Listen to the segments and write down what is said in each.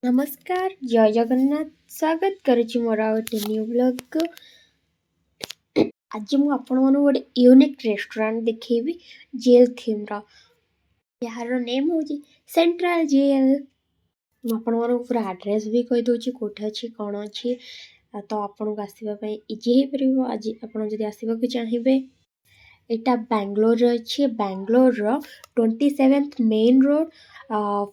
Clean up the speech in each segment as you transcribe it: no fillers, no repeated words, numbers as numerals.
ନମସ୍କାର, ଜୟ ଜଗନ୍ନାଥ। ସ୍ୱାଗତ କରୁଛି ମୋର ଆଉ ଗୋଟେ ନ୍ୟୁ ବ୍ଲଗ୍କୁ। ଆଜି ମୁଁ ଆପଣମାନଙ୍କୁ ଗୋଟେ ୟୁନିକ୍ ରେଷ୍ଟୁରାଣ୍ଟ ଦେଖେଇବି ଜେଲ୍ ଥିମ୍ର, ଯାହାର ନେମ୍ ହେଉଛି ସେଣ୍ଟ୍ରାଲ ଜେଲ୍। ମୁଁ ଆପଣମାନଙ୍କୁ ପୁରା ଆଡ୍ରେସ୍ ବି କହିଦେଉଛି, କେଉଁଠି ଅଛି, କ'ଣ ଅଛି, ତ ଆପଣଙ୍କୁ ଆସିବା ପାଇଁ ଇଜି ହେଇପାରିବ ଆଜି ଆପଣ ଯଦି ଆସିବାକୁ ଚାହିଁବେ। ଏଇଟା ବାଙ୍ଗଲୋରରେ ଅଛି। ବାଙ୍ଗଲୋରର 27th main road,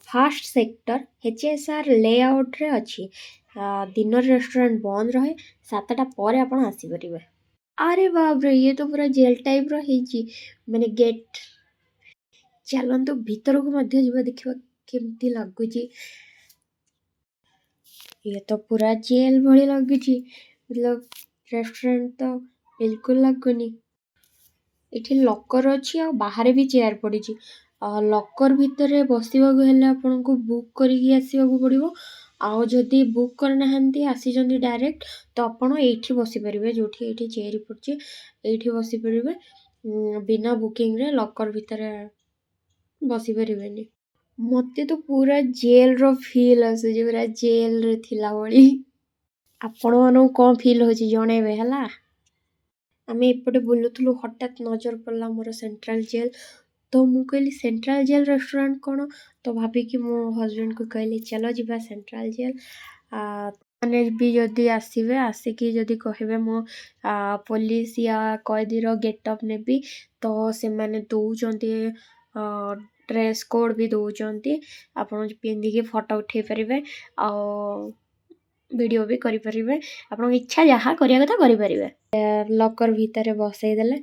first sector, HSR ଲେଆଉଟ୍ରେ ଅଛି। ଦିନରେ ରେଷ୍ଟୁରାଣ୍ଟ ବନ୍ଦ ରହେ, 7ଟା ପରେ ଆପଣ ଆସିପାରିବେ। ଆରେ ବାପରେ, ଇଏ ତ ପୁରା ଜେଲ୍ ଟାଇପ୍ର ହେଇଛି, ମାନେ ଗେଟ୍। ଚାଲନ୍ତୁ, ଭିତରକୁ ମଧ୍ୟ ଯିବା, ଦେଖିବା କେମିତି ଲାଗୁଛି। ଇଏ ତ ପୁରା ଜେଲ୍ ଭଳି ଲାଗୁଛି, ମତଲବ ରେଷ୍ଟୁରାଣ୍ଟ ତ ବିଲକୁଲ ଲାଗୁନି। ଏଠି ଲକର୍ ଅଛି ଆଉ ବାହାରେ ବି ଚେୟାର ପଡ଼ିଛି। ଲକର୍ ଭିତରେ ବସିବାକୁ ହେଲେ ଆପଣଙ୍କୁ ବୁକ୍ କରିକି ଆସିବାକୁ ପଡ଼ିବ। ଆଉ ଯଦି ବୁକ୍ କରିନାହାନ୍ତି, ଆସିଛନ୍ତି ଡାଇରେକ୍ଟ, ତ ଆପଣ ଏଇଠି ବସିପାରିବେ। ଯେଉଁଠି ଏଇଠି ଚେୟାର ପଡ଼ିଛି, ଏଇଠି ବସିପାରିବେ। ବିନା ବୁକିଂରେ ଲକର୍ ଭିତରେ ବସିପାରିବେନି। ମୋତେ ତ ପୁରା ଜେଲ୍ର ଫିଲ୍ ଆସୁଛି, ପୁରା ଜେଲ୍ରେ ଥିଲା ଭଳି। ଆପଣମାନଙ୍କୁ କ'ଣ ଫିଲ୍ ହେଉଛି, ଜଣେଇବେ ହେଲା। ଆମେ ଏପଟେ ବୁଲୁଥିଲୁ, ହଠାତ୍ ନଜର ପଡ଼ିଲା ମୋର ସେଣ୍ଟ୍ରାଲ ଜେଲ୍। ତ ମୁଁ କହିଲି, ସେଣ୍ଟ୍ରାଲ ଜେଲ୍ ରେଷ୍ଟୁରାଣ୍ଟ କ'ଣ? ତ ଭାବିକି ମୋ ହଜବେଣ୍ଡକୁ କହିଲି, ଚାଲ ଯିବା ସେଣ୍ଟ୍ରାଲ ଜେଲ୍। ମାନେ ବି ଯଦି ଆସିବେ, ଆସିକି ଯଦି କହିବେ ମୁଁ ପୋଲିସ ୟା କଏଦୀର ଗେଟଅପ୍ ନେବି, ତ ସେମାନେ ଦେଉଛନ୍ତି, ଡ୍ରେସ୍ କୋଡ଼୍ ବି ଦେଉଛନ୍ତି। ଆପଣ ପିନ୍ଧିକି ଫଟୋ ଉଠାଇ ପାରିବେ ଆଉ ଭିଡ଼ିଓ ବି କରିପାରିବେ। ଆପଣଙ୍କ ଇଚ୍ଛା, ଯାହା କରିବା କଥା କରିପାରିବେ। ଲକର୍ ଭିତରେ ବସେଇ ଦେଲେ,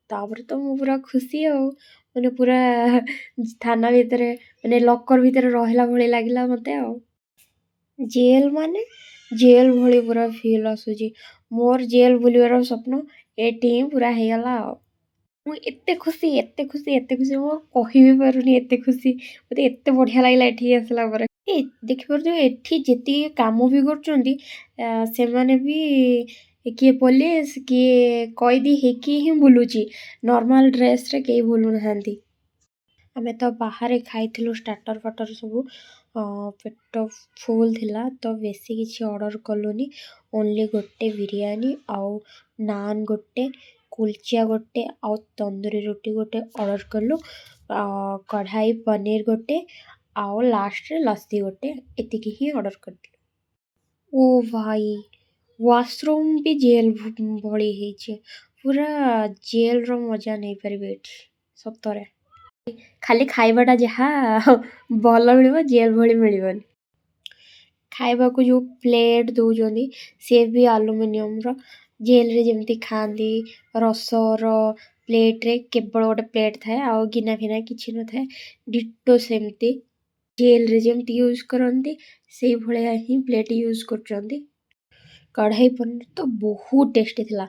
ତାପରେ ତ ମୁଁ ପୁରା ଖୁସି ଆଉ, ମାନେ ପୁରା ଥାନା ଭିତରେ, ମାନେ ଲକର୍ ଭିତରେ ରହିଲା ଭଳି ଲାଗିଲା ମୋତେ। ଆଉ ଜେଲ୍ ମାନେ ଜେଲ୍ ଭଳି ପୁରା ଫିଲ୍ ଆସୁଛି। ମୋର ଜେଲ୍ ବୁଲିବାର ସ୍ୱପ୍ନ ଏଠି ହିଁ ପୁରା ହେଇଗଲା। ଆଉ ମୁଁ ଏତେ ଖୁସି, ଏତେ ଖୁସି, ଏତେ ଖୁସି, ମୁଁ କହି ବି ପାରୁନି। ଏତେ ଖୁସି, ମୋତେ ଏତେ ବଢ଼ିଆ ଲାଗିଲା ଏଠିକି ଆସିଲା ପରେ। ଏ ଦେଖିପାରୁଥିବେ, ଏଠି ଯେତିକି କାମ ବି କରୁଛନ୍ତି, ସେମାନେ ବି କିଏ ପୋଲିସ, କିଏ କଏଦୀ ହେଇକି ହିଁ ବୁଲୁଛି। ନର୍ମାଲ୍ ଡ୍ରେସ୍ରେ କେହି ବୁଲୁନାହାନ୍ତି। ଆମେ ତ ବାହାରେ ଖାଇଥିଲୁ ଷ୍ଟାର୍ଟର୍ ଫାଟର୍ ସବୁ, ପେଟ ଫୁଲ୍ ଥିଲା, ତ ବେଶୀ କିଛି ଅର୍ଡ଼ର୍ କଲୁନି। ଓନ୍ଲି ଗୋଟେ ବିରିୟାନୀ ଆଉ ନାନ୍ ଗୋଟେ, କୁଲଚା ଗୋଟେ ଆଉ ତନ୍ଦୁରୀ ରୁଟି ଗୋଟେ ଅର୍ଡ଼ର୍ କଲୁ, କଢ଼ାଇ ପନିର ଗୋଟେ ଆଉ ଲାଷ୍ଟରେ ଲସି ଗୋଟେ, ଏତିକି ହିଁ ଅର୍ଡ଼ର୍ କରିଥିଲୁ। ଓ ଭାଇ, ୱାସରୁମ୍ ବି ଜେଲ୍ ଭଳି ହେଇଛି। ପୁରା ଜେଲ୍ର ମଜା ନେଇପାରିବେ ଏଠି ସତରେ। ଖାଲି ଖାଇବାଟା ଯାହା ଭଲ ମିଳିବ, ଜେଲ୍ ଭଳି ମିଳିବନି। ଖାଇବାକୁ ଯେଉଁ ପ୍ଲେଟ୍ ଦେଉଛନ୍ତି, ସିଏ ବି ଆଲୁମିନିୟମର। ଜେଲ୍ରେ ଯେମିତି ଖାଆନ୍ତି, ରସର ପ୍ଲେଟ୍ରେ କେବଳ ଗୋଟେ ପ୍ଲେଟ୍ ଥାଏ ଆଉ ଗିନା ଫିନା କିଛି ନଥାଏ, ଡିଟୋ ସେମିତି ଜେଲ୍ରେ ଯେମିତି ୟୁଜ୍ କରନ୍ତି, ସେଇଭଳିଆ ହିଁ ପ୍ଲେଟ୍ ୟୁଜ୍ କରୁଛନ୍ତି। କଢ଼ାଇ ପନିର ତ ବହୁତ ଟେଷ୍ଟି ଥିଲା।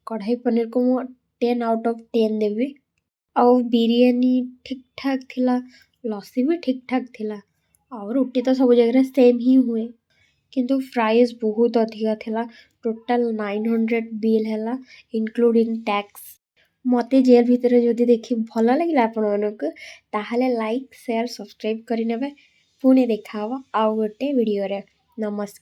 କଢ଼ାଇ ପନିରକୁ ମୁଁ 10 ଆଉଟ୍ ଅଫ୍ 10 ଦେବି। ଆଉ ବିରିୟାନୀ ଠିକ୍ ଠାକ୍ ଥିଲା, ଲସି ବି ଠିକ୍ ଠାକ୍ ଥିଲା, ଆଉ ରୁଟି ତ ସବୁ ଜାଗାରେ ସେମ୍ ହିଁ ହୁଏ। କିନ୍ତୁ ପ୍ରାଇସ୍ ବହୁତ ଅଧିକା ଥିଲା। ଟୋଟାଲ୍ 900 ବିଲ୍ ହେଲା, ଇନକ୍ଲୁଡ଼ିଂ ଟ୍ୟାକ୍ସ। ମୋତେ ଜେଲ୍ ଭିତରେ ଯଦି ଦେଖି ଭଲ ଲାଗିଲା ଆପଣମାନଙ୍କୁ, ତାହେଲେ ଲାଇକ୍, ସେୟାର, ସବସ୍କ୍ରାଇବ୍ କରିନେବେ। ପୁଣି ଦେଖାହେବ ଆଉ ଗୋଟେ ଭିଡ଼ିଓରେ। ନମସ୍କାର।